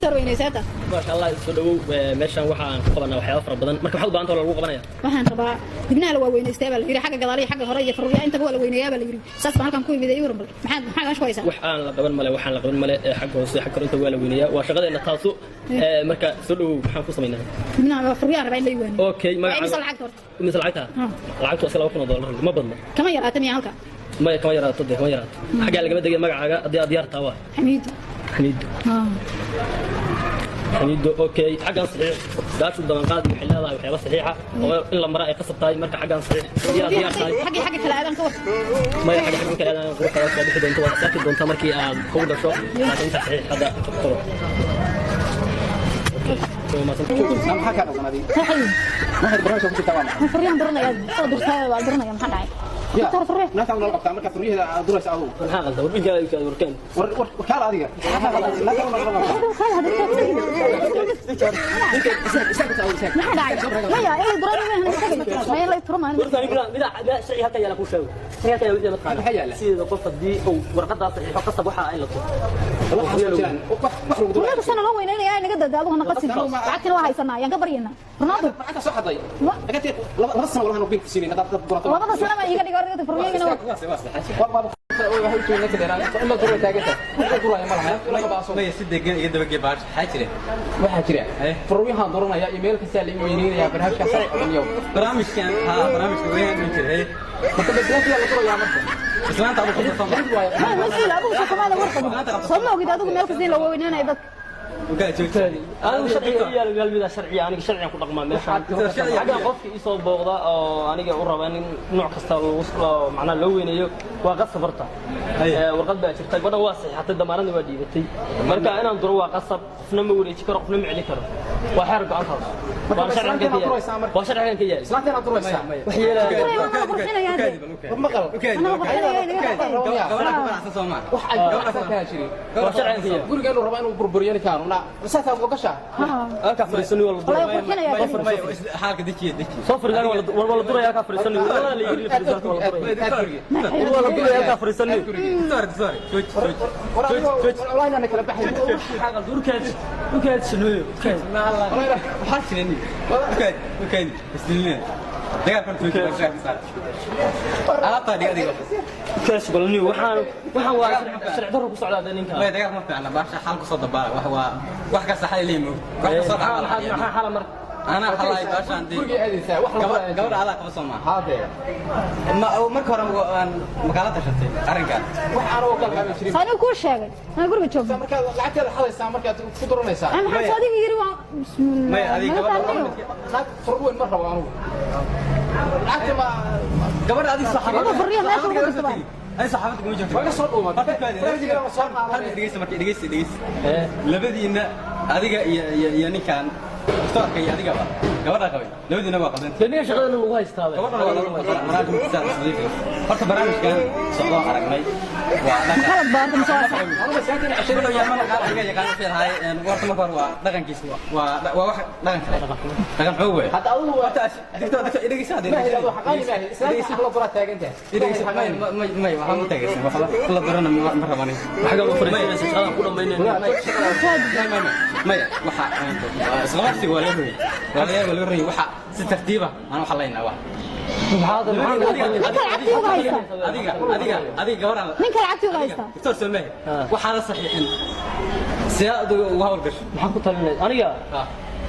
Doctor weynaysaata. Maasha Allah, soo dhawow. Meeshan waxaan ku qabanaa waxyaabo fara badan. Marka maxaad u baahan tahay lagu qabanaya? Waxaan rabaa dibnaha la waaweynaystaa baa la yidhi, xagga gadaal iyo xagga hore iyo faruuryaha intaba waa la weyneeyaa baa la yidhi. Saas baan halkan ku imid. Ii waran bal, maxaa meesha ku haysaa? Wax aan la qaban male, waxaan la qaban male. Xagga hoose, xagga kore, inta waa la weyneeyaa, waa shaqadeena taasu. Marka soo dhawow, maxaan ku samaynaa? Dibnaha, faruuryaha rabaa in la ii weyneeyo. Okay. Waa imisa lacagta horta? Imisa lacagta? Lacagtu waa iska $2,000, ma badna. Kama yaraata miya halka? Maya, kama yaraato dee, kama yaraato. Xaggaa lagama degay. Magacaaga haddii aad diyaar tahay waa? Xamiido. Xamiido. Xamiido, okay. Xaggan saxiix. Gaashu dabanqaad waxay leedahay waxyaaba saxiixa oo in la mara ay qasab tahay. Marka xaggan saxiix haddii aad diyaar tahay. Xagga kale aadan ka war. Maya, xagga kale aadan quruxda soo bixi doonto, waad arki doontaa markii aad kugu dhasho, laakiin inta saxiix hadda inta ku qoro. Maxaa kaa qaldan adiga? Maxaad barnaamijka ku jirtaa? Waa maxay? Furyahan baranaya oo durtaa waa baranaya. Maxaa dhacay, doctor? Furya. Naagta nala qabtaa marka furyaheeda aad duraysa adigu. Maxaa qaldan? Warbinkaaga warkaan. War war kaala adiga. Maxaa qaldan? Naagta nala qabtaa. Maxaa dhacay? Maya, in la duray ma maya, la turo ma. Horta aniga mida sharci halkan yaala ku sheego. Sharci halkan yaala wixii ma Maxaa yaala? Sideeda qof haddii uu warqadaas saxiixo, qasab waxa in la turo. Furyaha kastana loo weyneynaya, naga dada adigu hana qasin. Lacagtina waa haysanaa, yaan ka baryaynaa Ronaldo. Lacagta soo xaday. Laba sano walahan biil ku siinay dad dad durato. Labada sano ma iiga dhigo furyahina. Maya, si degan iga dabagee baash. Maxaa jira? Waxaa jira furyahan duranaya iyo meel kasta la weyneynaya barnaamijkaas iyo Barnaamijkan haa, barnaamijka weyn ma jira. Haye. Marka islaanta la duraya marka. Islaanta adigu qabto ma? Ma mas-uul adigu soo kamaada warqabin? Soo ma ogid adigu meel kasta in loo weyneynayo dadka? Ukaa joogta. Anigu sharciga ii yaalo meel mida sharciga, aniga sharcigan ku dhaqmaa meeshaan. Xagga qofka ii soo booqda oo aniga u raba in nooc kasta lagu macnaha loo weyneeyo, waa qasab horta. Warqad baa jirta, gabadhan waa saxiixatay, damaanadna waa dhiibatay. Marka inaan duro waa qasab. Qofna ma wareeji karo, qofna ma celi karo, waa xeer go'aantaas, waa sharcigan ka yaal, waa sharcigan ka yaal. Islaanta inaad duraysaa. Wax yeelaya. Waa qurxinaya hadde. Maqal. Anaa qurxinaya, inaga Gabadha ku ganacsan soo maa? Wax ay ganacsan kaa jirin. Waa sharcigan ka yaal. Guriga inuu rabo inuu burburiyo ninkaan na saasaa ogashaa. Halkaa fadhiisani, waa la Wallahi duraya. qurxinaya. Maya, xaalka dejiye, dejiye. Soo fadhiisani, waa la duraya. Halkaa fadhiisani, waa la yiri, fadhiisani, waa la duraya, waa la duraya. Halkaa fadhiisani. Sorry, sorry, jooji, jooji. Wallahi inaan kala baxay. Dhulkaad dhulkaad saneeyo. Waxaa jira nin ukaadi, ukaadi, isdilina dagaalkan jooji, baa saar alaabtaa dhig adiga. Kaas golni, waxaan waa sharci darro ku socdaa ninka. Maya, dagaal ma fiicna. Baasha xal kusoo dabaala. Wax waa wax kasta xal leeyahay, moog wax kasoo maxaa maxaa xala marka? Anaa xalay baashaan dee. Guriga aadaysaa wax la Gabadha adaa qaba soo maa? Haadee. Ma marka hore aan makala tashatay arrinkan? Wax aan oo kala qaadan jirin. Soo kuu sheegay anaa guriga joogno. Markaad lacagteeda xadaysaa, markaad ku duranaysaa. Maxaa soo adiga yiri? Waa bismillah. Maya, adiga gabadha Naag fur weyn ma rabo anugu lacagta ma. Gabadha adiga saxaabada. Gabadha furriya meesha ugu jirta baa. Ay, saxaabada kuma jirto. Waa ka soo dhuumatay. Hal mid dhegeysta marka, dhegeysta, dhegeysta. Labadiina, adiga iyo ninkan doctorka iyo adigaba gabadha qabay, labadiina waa qabeen. Dee ninka shaqadana lagu haystaa. Gabadhan waa lagu barnaamijka horta. Barnaamijkan socdoo aragnay waa dhaqan. Qalad baa horta mise waa sax? Gabadha yaa mana qaar adiga yaqaan wixii lahaay. Horta marka hore waa dhaqankiisa, waa wax dhaqan kale, dhaqan xoog wey. Hadda adigu Horta doctor, doctor, dhegeysta hadda. Ma heli adigu xaqaani ma heli islaanta xaq la duraa taagan tahay. Dhegeysta. May, waxaa ma taageersan waxba la durana, ma rabanin. Xagga u fadhiisanaysa, shaqadan ku dhamaynayna. Maya, waxa isqabadsiga waa laga rogay, waa laga rogay. Waxa si tartiiba aan waxa laynaa wax. Ninka lacagtii uga haystaa. Adiga gabadha. Ninka lacagtii uga haystaa. Doctor Soomeh, waxaada saxiixin see adiga uga hawl gasho? Maxaan ku talinay aniga?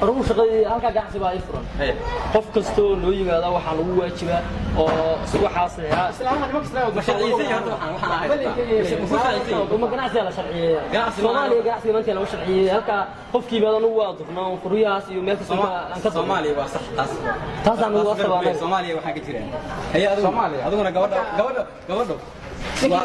Anugu shaqadii halkaa ganacsi baa ii furan. Qof kastoo noo yimaada waxaa lagu waajibaa oo waxaa saxiixa. Islaamaha nimanka islaamka. Ma sharciyeysan yahay horta waxaan ahay? Ma sharciyeysan? Uma ganacsiga la sharciyeeya. Ganacsi Soomaaliya ganacsiga maanta lagu sharciyeeyay. Halkaa qofkii yimaada anugu waa durnaa furyahaas iyo meel kastoo aan ka Soomaaliya waa sax taas. Taasaan ugu wasabaanay. Soomaaliya waxaa ka jiraan. Haye, adigu Soomaaliya. adiguna gabadha.